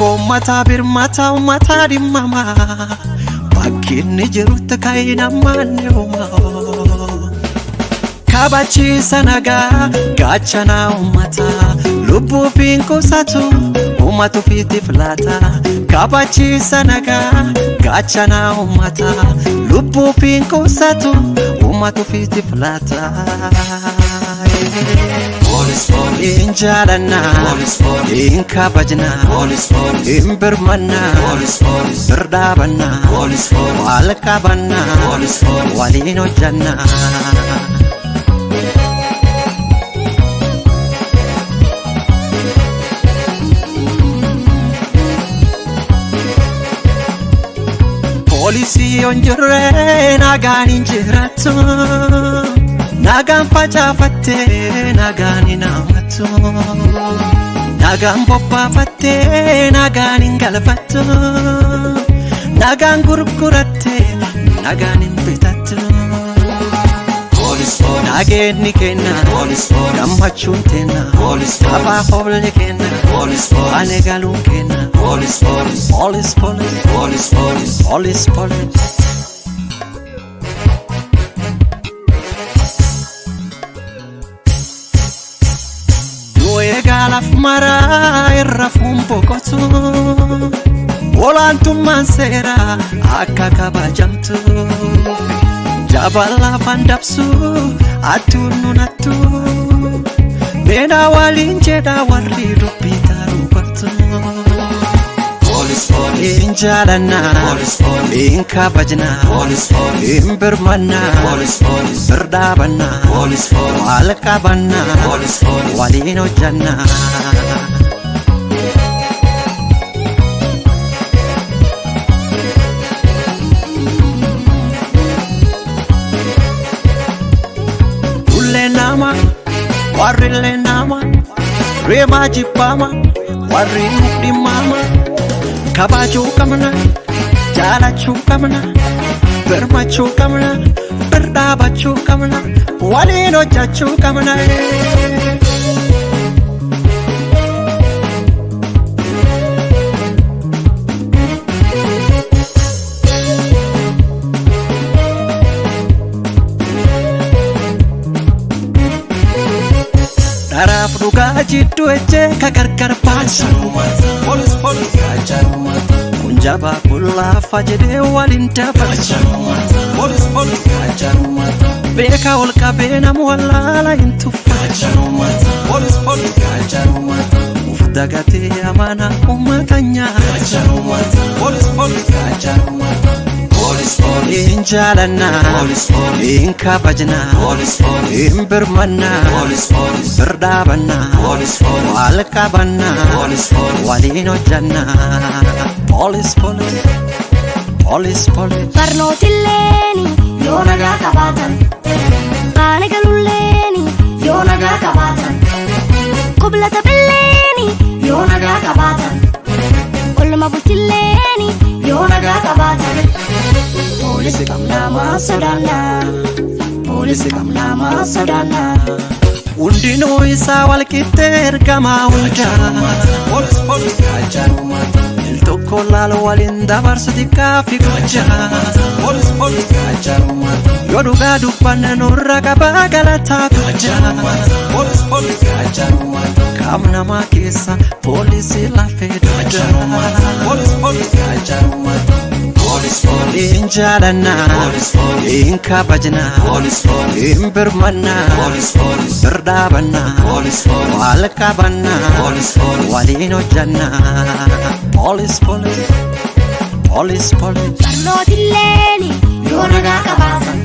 Rakkoo uummataa birmataa uummataa dhimmamaa. Bakki inni jirutti ka'ee namaan ni uumaa. Kabachiisa nagaa gaachana uummataa lubbuu fi hin qusatu uummatu ofiitiif laata. Kabachiisa nagaa gaachana uummataa lubbuu fi hin qusatu uummatu ofiitiif laata. Hin jaalannaa, hin kabajnaa, hin birmannaa, bir dhaabannaa, wal qabannaa, waliin hojjannaa. Poolisii yoon jirre nagaan hin jiraattu. Nagaan facaafattee nagaan hin haammattu. Nagaan bobbaafattee nagaan hin galfattu. Nagaan gurgurattee nagaan hin bitattu. Nageenyi kenna gammachuun tenna taphaa hoolli kenna ani galuun kenna. Police police police police. Nu eegaalaaf maraa irra fuun boqotu. Olaantummaan seeraa akka kabajamtu. Jabaan lafaan dabsu attuun nunattu. Meenaa waliin jedhaa warri dubbii taaruu bartu. Hin jaalannaa, hin kabajnaa, hin birmannaa, bir dhaabannaa, wal qabannaa, waliin hojjannaa. Ullee nama, warrillee nama, reemaa jibbaama, warri nuuf dhimmaama. Kabajuu qabna, jaalachuu qabna, birmachuu qabna, bir dhaabachuu qabna, waliin hojjachuu qabna. Dharaaf dhugaa jidduu ejjee ka gargar baasu. Kun jabaa kun laafa jedhee waliin dabarsu. Beekaa ol qabee nama wallaala hin tuffatu. Uf dagatee amana uummata nyaata. Hin jaalannaa, hin kabajnaa, hin birmannaa, bir dhaabannaa, wal qabannaa, waliin hojjannaa. Police police police police. Barnootilleeni yoo nagaa qabaatan, baana galulleeni yoo nagaa qabaatan, qubla taphilleeni yoo nagaa qabaatan, olma bultilleeni yoo nagaa qabaatan. Poolisi qabnaa maa sodaannaa? Poolisi qabnaa maa sodaannaa? Hundinuu isaa wal qixxee ergamaa hundaa. Il tokko laal waliin dabarsu xiqqaa fi guddaa. Yoo dhugaa dubbanne nurra qabaa galataa guddaa. Qaam namaa keessa poolisii lafee dugdaa. Hin jaalannaa, hin kabajnaa, hin birmannaa, bir dhaabannaa, wal qabannaa, waliin hojjannaa. Police police police police. Barnootilleeni yoo nagaa qabaatan,